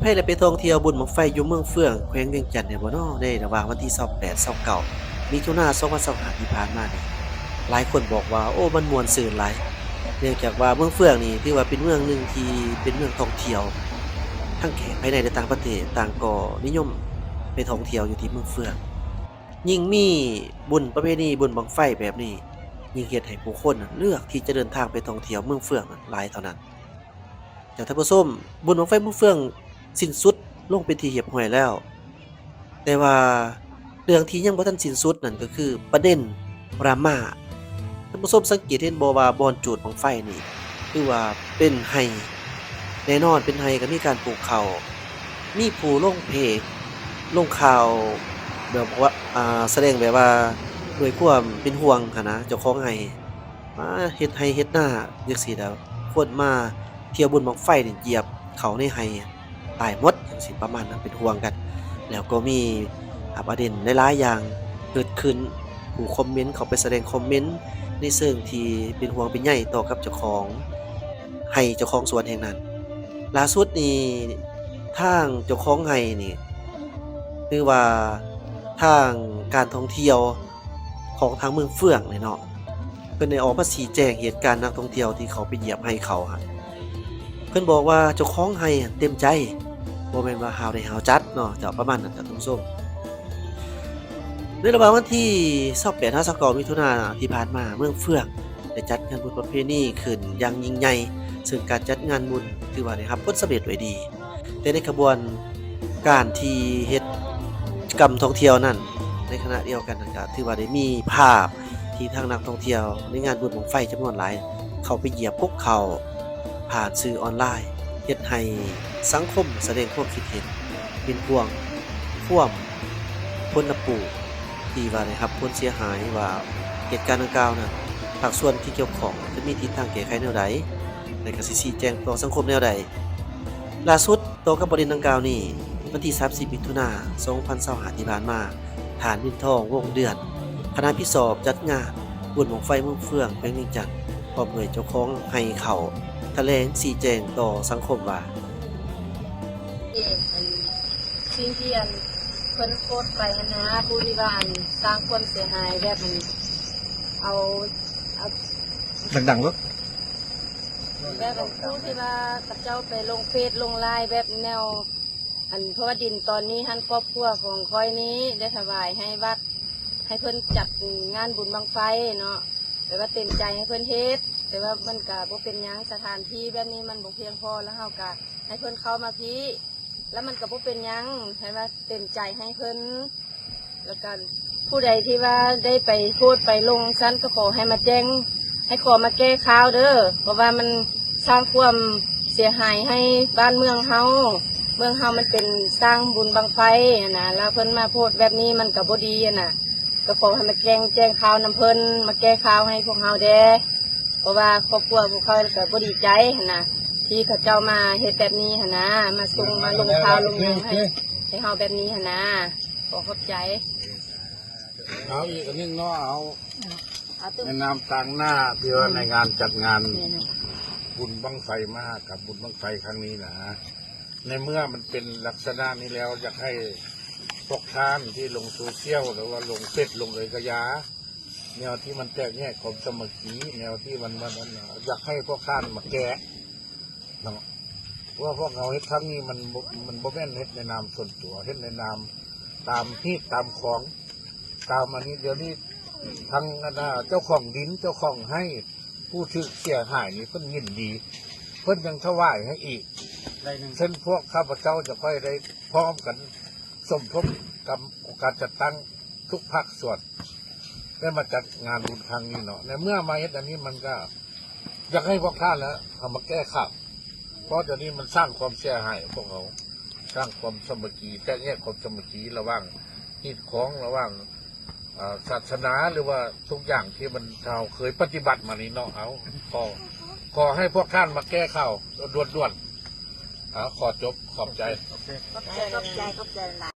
ໃຜໄດ້ໄປທ່ອງທ່ຽວບຸນບັ້ງໄຟຢູ່ເມືອງເຟືອງ ແຂວງວຽງຈັນແດ່ບໍ່ນໍ? ໃນລະຫວ່າງວັນທີຊາວແປດ ຊາວເກົ້າ ມິຖຸນາ ສອງພັນຊາວຫ້າ ທີ່ຜ່ານມານີ້ ຫຼາຍຄົນບອກວ່າ ໂອ້ ມັນມ່ວນຊື່ນຫຼາຍ ເນື່ອງຈາກວ່າເມືອງເຟືອງນີ້ຖືວ່າເປັນເມືອງໜຶ່ງທີ່ເປັນເມືອງທ່ອງທ່ຽວ ທັງແຂກພາຍໃນ ແລະ ຕ່າງປະເທດ ຕ່າງກໍນິຍົມໄປທ່ອງທ່ຽວຢູ່ທີ່ເມືອງເຟືອງ. ຍິ່ງມີບຸນປະເພນີບຸນບັ້ງໄຟແບບນີ້ ຍິ່ງເຮັດໃຫ້ຜູ້ຄົນເລືອກທີ່ຈະເດີນທາງໄປທ່ອງທ່ຽວເມືອງເຟືອງຫຼາຍເທົ່ານັ້ນ. ແຕ່ທ່ານຜູ້ຊົມ, ບຸນບັ້ງໄຟເມືອງເຟືອງສິ້ນສຸດລົງເປັນທີ່ຮຽບຮ້ອຍແລ້ວ, ແຕ່ວ່າເລື່ອງທີ່ຍັງບໍ່ທັນສິ້ນສຸດນັ້ນກໍຄືປະເດັນດຣາມາ. ທ່ານຜູ້ຊົມສັງເກດເຫັນບໍ່ວ່າບ່ອນຈູດບັ້ງໄຟນີ້ ຄືວ່າເປັນໄຮ່ ແນ່ນອນເປັນໄຮ່ກໍມີການປູກເຂົ້າ, ມີຜູ້ລົງເພຈ ລົງຂ່າວແບບວ່າ ອ່າ ສະແດງແບບວ່າດ້ວຍຄວາມເປັນຫ່ວງຫັ້ນນະ ເຈົ້າຂອງໄຮ່ ມາເຮັດໄຮ່ເຮັດນາຈັ່ງຊີ້ແຫຼະ, ຄົນມາທ່ຽວບຸນບັ້ງໄຟນີ້ຢຽບເຂົ້າໃນໄຮ່ຕາຍໝົດຈັ່ງຊີ້ ປະມານນັ້ນ ເປັນຫ່ວງກັນ. ແລ້ວກໍມີ ອາ ປະເດັນຫຼາຍໆຢ່າງເກີດຂຶ້ນ, ຜູ້ຄອມເມັນເຂົ້າໄປສະແດງຄອມເມັນໃນເຊີງທີ່ເປັນຫ່ວງເປັນໃຍຕໍ່ກັບເຈົ້າຂອງໄຮ່ ເຈົ້າຂອງສວນແຫ່ງນັ້ນ. ລ່າສຸດນີ້ ທາງເຈົ້າຂອງໄຮ່ນີ້ ຫຼືວ່າທາງການທ່ອງທ່ຽວຂອງທາງເມືອງເຟືອງນີ້ເນາະ ເພິ່ນໄດ້ອອກມາຊີ້ແຈງເຫດການນັກທ່ອງທ່ຽວທີ່ເຂົ້າໄປຢຽບໄຮ່ເຂົາຫັ້ນ. ເພິ່ນບອກວ່າເຈົ້າຂອງໄຮ່ຫັ້ນເຕັມໃຈ ບໍ່ແມ່ນວ່າຫ້າວໄດ້ຫ້າວຈັດເນາະ ເຈົ້າ ປະມານນັ້ນ ທ່ານຜູ້ຊົມ. ໃນລະຫວ່າງວັນທີຊາວແປດຫາຊາວເກົ້າ ມິຖຸນາທີ່ຜ່ານມາ, ເມືອງເຟືອງໄດ້ຈັດງານບຸນປະເພນີຂຶ້ນຢ່າງຍິ່ງໃຫຍ່, ເຊິ່ງການຈັດງານບຸນຖືວ່າໄດ້ຮັບຜົນສຳເລັດດ້ວຍດີ. ແຕ່ໃນຂະບວນການທີ່ເຮັດກິດຈະກຳທ່ອງທ່ຽວນັ້ນ, ໃນຂະນະດຽວກັນນັ້ນ ກໍຖືວ່າໄດ້ມີພາບທີ່ທາງນັກທ່ອງທ່ຽວໃນງານບຸນບັ້ງໄຟຈຳນວນຫຼາຍ ເຂົ້າໄປຢຽບກົກເຂົ້າຜ່ານສື່ອອນລາຍ, ເຮັດໃຫ້ສັງຄົມສະແດງຄວາມຄິດເຫັນເປັນຫ່ວງຄວາມ ຜົນລະປູກທີ່ວ່າໄດ້ຮັບຜົນເສຍຫາຍ ວ່າເຫດການດັ່ງກ່າວນັ້ນ ພາກສ່ວນທີ່ກ່ຽວຂ້ອງຈະມີທິດທາງແກ້ໄຂແນວໃດ ແລະ ກໍຊິຊີ້ແຈງຕໍ່ສັງຄົມແນວໃດ. ລ່າສຸດ ຕໍ່ກັບປະເດັນດັ່ງກ່າວນີ້, ວັນທີສາມສິບ ມິຖຸນາ ສອງພັນຊາວຫ້າ ທີ່ຜ່ານມາ, ທ່ານ ວິນທອງ ວົງເດືອນ, ຄະນະຜິດຊອບຈັດງານບຸນບັ້ງໄຟເມືອງເຟືອງ ແຂວງວຽງຈັນ, ພ້ອມດ້ວຍເຈົ້າຂອງໄຮ່ເຂົ້າ ຖະແຫຼງຊີ້ແຈງຕໍ່ສັງຄົມວ່າ ສິ່ງທີ່ອັນເພິ່ນໂພສໄປຫັ້ນນະ ຜູ້ທີ່ວ່າອັນສ້າງຄວາມເສຍຫາຍແບບອັນເອົາ ເອົາ ດັງໆໂລດ ແບບອັນຜູ້ທີ່ວ່າເຂົາເຈົ້າໄປລົງເຟສລົງລາຍແບບແນວ ອັນ ເພາະວ່າດິນຕອນນີ້ຫັ້ນ ຄອບຄົວຂອງຂ້ອຍນີ້ໄດ້ຖວາຍໃຫ້ວັດ ໃຫ້ເພິ່ນຈັດງານບຸນບັ້ງໄຟເນາະ ແບບວ່າເຕັມໃຈໃຫ້ເພິ່ນເຮັດ ແຕ່ວ່າມັນກະບໍ່ເປັນຫຍັງ ສະຖານທີ່ແບບນີ້ມັນບໍ່ພຽງພໍ ແລ້ວເຮົາກະໃຫ້ເພິ່ນເຂົ້າມາພີ້ ແລ້ວມັນກະບໍ່ເປັນຫຍັງ ໃຫ້ວ່າເຕັມໃຈໃຫ້ເພິ່ນ. ແລ້ວກະຜູ້ໃດທີ່ວ່າໄດ້ໄປໂພສໄປລົງຊັ້ນ ກໍຂໍໃຫ້ມາແຈ້ງ ໃຫ້ຂໍມາແກ້ຂ່າວເດີ້ ເພາະວ່າມັນສ້າງຄວາມເສຍຫາຍໃຫ້ບ້ານເມືອງເຮົາ ເມືອງເຮົາມັນເປັນສ້າງບຸນບັ້ງໄຟຫັ້ນນະ ແລ້ວເພິ່ນມາໂພສແບບນີ້ມັນກະບໍ່ດີຫັ້ນນະ ກໍຂໍໃຫ້ມາແຈ້ງ ແຈ້ງຂ່າວນຳເພິ່ນ ມາແກ້ຂ່າວໃຫ້ພວກເຮົາແດ່ ເພາະວ່າຄອບຄົວພວກເຂົາກໍບໍ່ດີໃຈຫັ້ນນະ ທີ່ເຂົາເຈົ້າມາເຮັດແບບນີ້ຫັ້ນນະ ມາສົ່ງ ມາລົງຂ່າວລົງຫຍັງໃຫ້ ໃຫ້ເຮົາແບບນີ້ຫັ້ນນະ ຂໍຂອບໃຈ. ເອົາອີກອັນໜຶ່ງເນາະ ເອົາ ໃນນາມຕາງໜ້າທີ່ວ່າໃນງານຈັດງານ ແມ່ນ ບຸນບັ້ງໄຟມະຫະກັບບຸນບັ້ງໄຟຄັ້ງນີ້ນະ ໃນເມື່ອມັນເປັນລັກສະນະນີ້ແລ້ວ ຢາກໃຫ້ພວກທ່ານທີ່ລົງໂຊຊຽວ ຫຼືວ່າລົງເຟສລົງເອີຍກະຢ່າ ແນວທີ່ມັນແຕກແຍກຄວາມສາມັກຄີ ແນວທີ່ມັນ ມັນ ມັນ ຢາກໃຫ້ພວກທ່ານມາແກ້ເນາະ ເພາະວ່າພວກເຮົາເຮັດຄັ້ງນີ້ມັນບໍ່ ມັນບໍ່ແມ່ນເຮັດໃນນາມສ່ວນຕົວ ເຮັດໃນນາມຕາມຮີດຕາມຄອງ ຕາມອັນນີ້ ດຽວນີ້ທາງອັນ ເຈົ້າຂອງດິນ ເຈົ້າຂອງໄຮ່ ຜູ້ຖືກເສຍຫາຍນີ້ເພິ່ນຍິນດີ ເພິ່ນຍັງຖວາຍໃຫ້ອີກ ເຊັ່ນພວກຂ້າພະເຈົ້າຈະຄ່ອຍໄດ້ພ້ອມກັນສົມທົບກັບອົງການຈັດຕັ້ງທຸກພາກສ່ວນ ໄດ້ມາຈັດງານບຸນຄັ້ງນີ້ເນາະ ໃນເມື່ອມາເຮັດອັນນີ້ມັນກໍຢາກໃຫ້ພວກທ່ານນະເອົາມາແກ້ຂ່າວ ເພາະດຽວນີ້ມັນສ້າງຄວາມເສຍຫາຍໃຫ້ພວກເຮົາ ສ້າງຄວາມສາມັກຄີ ແຕກແຍກຄວາມສາມັກຄີລະຫວ່າງຮີດຄອງ ລະຫວ່າງ ເອີ ສາສະໜາ ຫຼືວ່າທຸກຢ່າງທີ່ມັນ ເຮົາເຄີຍປະຕິບັດມານີ້ເນາະ ເອົາ ຂໍ ຂໍໃຫ້ພວກທ່ານມາແກ້ຂ່າວດ່ວນໆ ເອົາ ຂໍຈົບ ຂອບໃຈ. ຂອບໃຈ ຂອບໃຈ ຂອບໃຈຫຼາຍ.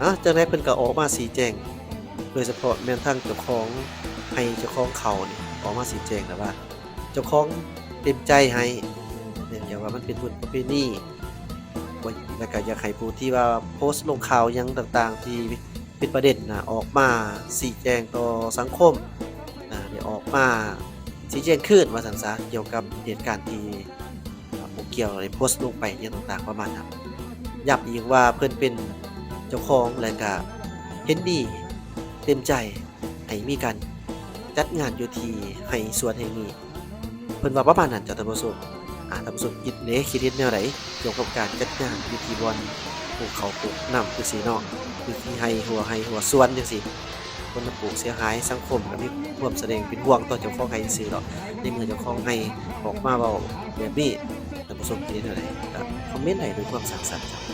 ອາ ຈັ່ງໃດເພິ່ນກໍອອກມາຊີ້ແຈງ ໂດຍສະເພາະແມ່ນທາງເຈົ້າຂອງໄຮ່ ເຈົ້າຂອງເຂົ້ານີ້ ອອກມາຊີ້ແຈງແລ້ວວ່າ ເຈົ້າຂອງເຕັມໃຈໃຫ້ ເນື່ອງຈາກວ່າມັນເປັນບຸນປະເພນີ ແລ້ວກໍຢາກໃຫ້ຜູ້ທີ່ວ່າໂພສລົງຂ່າວຫຍັງຕ່າງໆ ທີ່ເປັນປະເດັນນະ ອອກມາຊີ້ແຈງຕໍ່ສັງຄົມ ອາ ໄດ້ອອກມາຊີ້ແຈງຄືນວ່າຊັ້ນຊະ ກ່ຽວກັບເຫດການທີ່ ອາ ຜູ້ກ່ຽວໄດ້ໂພສລົງໄປຫຍັງຕ່າງໆ ປະມານນັ້ນ. ຢ້ຳອີກວ່າເພິ່ນເປັນເຈົ້າຂອງ ແລະກະເຫັນດີເຕັມໃຈໃຫ້ມີການຈັດງານຢູ່ທີ່ໄຮ່ສວນແຫ່ງນີ້ ເພິ່ນວ່າປະມານນັ້ນເຈົ້າທ່ານຜູ້ຊົມ. ອາ ທ່ານຜູ້ຊົມຄິດເດ້ ຄິດເຫັນແນວໃດກ່ຽວກັບການຈັດງານຢູ່ທີ່ບ່ອນປູກເຂົ້າປູກນຳຈັ່ງຊີ້ເນາະ ຢູ່ທີ່ໄຮ່ຮົ້ວໄຮ່ຮົ້ວສວນຈັ່ງຊີ້? ຄົນລະປູກເສຍຫາຍ ສັງຄົມກໍມີຄວາມສະແດງເປັນຫ່ວງຕໍ່ເຈົ້າຂອງໄຮ່ຊື່ໆເນາະ. ໃນເມື່ອເຈົ້າຂອງໄຮ່ອອກມາເວົ້າແບບນີ້ ທ່ານຜູ້ຊົມຄິດເຫັນແນວໃດ? ກໍຄອມເມັນໄດ້ດ້ວຍຄວາມສ້າງສັນ.